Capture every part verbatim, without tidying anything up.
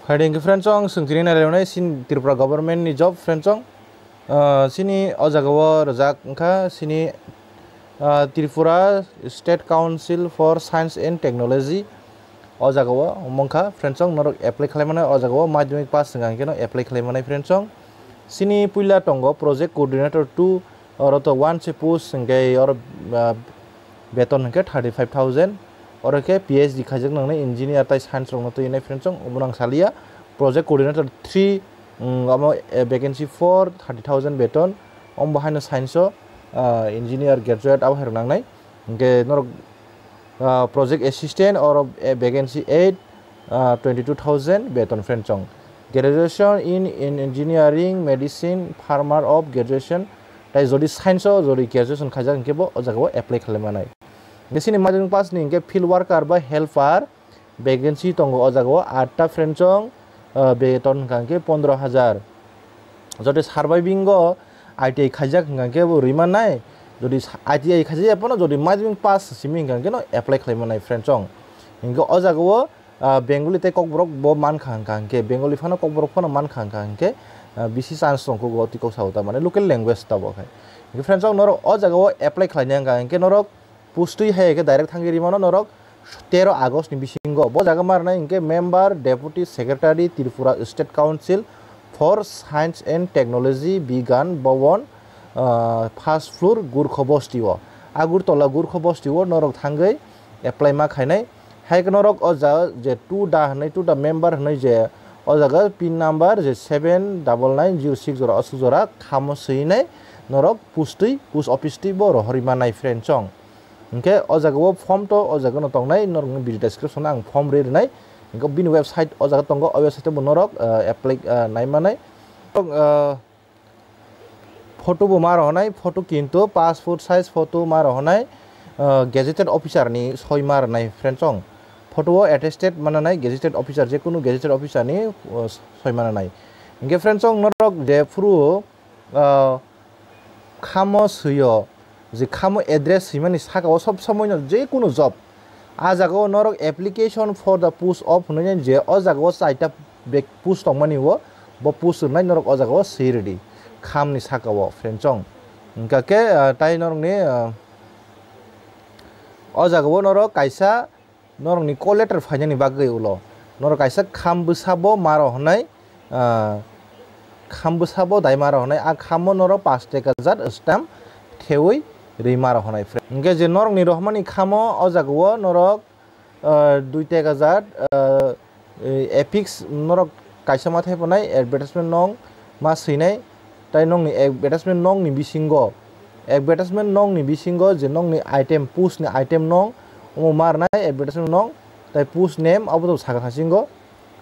Phaidi hwnkhe friends, ang swng tini nailainai sin Tripura government ni job friends. Ah, sini o jaga o rwjak wngkha sini, ah, Tripura State Council for Science and Technology. O jaga o wngkha friends, norok apply khlai mano, o jaga o madhyamik pass wngkha hwnkhe no apply khlai manai friends. Sini puila tongo project coordinator two, oro to one se post hwnkhe oro, ah, beton hwnkhe thirty five thousand. Oro khe P H D khaijak nangnai engineer tai science rokno twi nai friends, obo nang salia. Project coordinator three, mm, omo, eh, vacancy four, thirty thousand beton. Omo bo haino science o, ah, engineer graduate abo hai rok nangnai. Hwnkhe norok, ah, project assistant oro, eh, vacancy eight, ah, twenty two thousand beton friends. Graduation in, in engineering, medicine, farmer of graduation, tai jodi science o jodi graduation khaijak hwnkhe bo o jaga o apply khlai manai. Hwnkhe sini madhyamik pass ni hwnkhe field worker ba helper vacancy tongo o jaga o atta friends, ah, beton hwnkha hwnkhe pondro hajar. Jodi surviving o I T I khaijak hwnkha hwnkhe bo rwi manai, jodi sa-, I T I khaijak ya phano jodi madhyamik pass simi hwnkha hwnkhe no apply khlai manai friends. Hwnkhe o jaga o, ah, Bengali tei Kokborok bo mankha hwnkha hwnkhe, Bengali phano Kokborok phano mankha hwnkha hwnkhe, ah, bisi chance tongkho o twi kok sao ta mane local language ta bo khai. Hwnkhe friends, norok o jaga o apply khlaina hwnkha hwnkhe norok post twi hai khe direct thangwi rwi mano norok tero August ni bisingo. Bo jaga ma rwnai hwnkhe member, deputy secretary, Tripura State Council for Science and Technology, Bigyan Bhawan, ah, first floor, Gurkho Bosti o. Agartala Gurkho Bosti o norok thangwi apply ma khainai. Hai khe norok o jaga je two da hwnwi, two da member hwnwi je o jaga pin number je seven double nine zero six jora, aswk jora khamo swinai norok post twi, post office twi bo rohorwi manai friends. Hwnkhe o jaga o form to o jaga no tongnai, norokno video description o ang form rwi rwnai. Hwnkhe bini website o jaga tongo, o website o bo norok, ah, apply, ah, nai manai. Ah, photo bo ma rohonai, photo kintu passport size photo ma rohonai, ah, gazetted officer ni soi ma rwnai friends. Photo o attested ma nanai gazetted officer, je kunu gazetted officer ni, ah, soi ma nanai. Hwnkhe friends, norok je phuru, ah, khamo swio, je khamo address swimani saka o sob somoi no je kunu job. A jaga o norok application for the post of hwnwi je o jaga o chaita bek post tongmani o, bo post rwnai norok o jaga o swi rwdi khamni saka o friends. Hwnkha khe, ah, tai norokni, ah, o jaga o norok kaisa norokni call letter phainani bagwi ulo norok kaisa kham bwsabo ma rohonai, ah, kham bwsabo dai ma rohonai, a khamo norok pash tekajat stamp thewi rwi ma rohonai. Hwnkhe je norokni rohmani khamo o jaga o norok, ah, dui tekajat, ah, eh, affix norok kaisa ma thaipanai advertisement nong ma swinai. Tai nongni advertisement nongni bisingo, advertisement nongni bisingo je nongni item, post ni item nong, omo ma rwnai advertisement nong, tai post name abo to saka thasingo,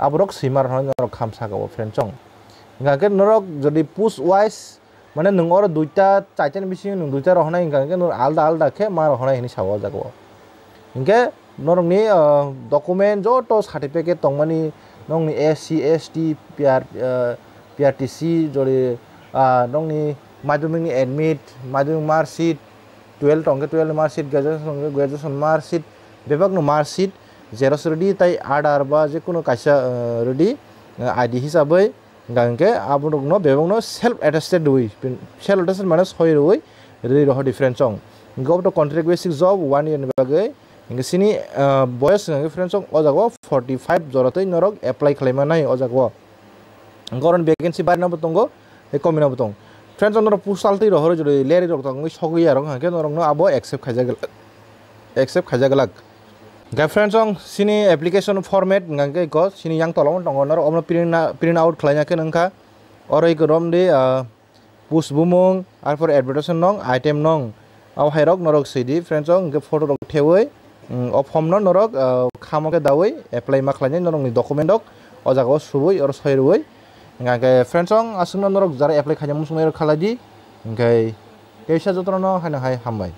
aborok swima rwnai norok kham saka o friends. Hwnkha khe norok jodi post wise, mane nwng oro duita, chaita ni bisingo nwng duita rohonai hwnkha khe norok alda alda khe ma rohonai hinwi sao o jaga o. Hwnkhe norokni, ah, document joto certificate tongmani, nongni S C, S T, P R, ah, P R T C, jori, ah, nongni madhyamik ni admit, madhyamik mark sheet, twelve tongkhe twelve ni mark sheet, graduation tongkhe graduation mark sheet, bebakno mark sheet, xerox rwdi tai Aadhaar ba jekunu kaisa, ah, rwdi, ah, I D hisabwi. Hwnkha hwnkhe aborokno bebakno self attested rwui, self attested mane soi rwui rwi rohor di friends. Hwnkhe obo to contract basic job one year ni bagwi. Hwnkhe sini, ah, boyos hwnkha khe friends o jaga o forty five jora twi norok apply khlai manai o jaga o. Hwnkhe oro vacancy barino bo tongo, tei komino bo tongo. Friends o norok postal twi rohor jodi leri rok tongwi sogwi ya rok hwnkhe norokno abo accept khaijak, accept khaijak glak. Hwnkhe friends, ang sini application format hwnkha khe eko sini yang tola o tongo, norok omo print na, print out khlaina khe nangkha. Oro eko romdi, ah, post bumung, arpor advertisement nong, item nong. Abo hai rok norok sidi friends, ang hwnkhe photo rok thewi, mm, o form no norok, ah, khamo khe dawi apply ma khlainai norokni document rok o jaga o subui oro soi rwui. Hwnkha khe friends, ang aswkno norok jara apply khaina muchungnai rok khalai di. Hwnkhe teisa jotono haino hai hambai.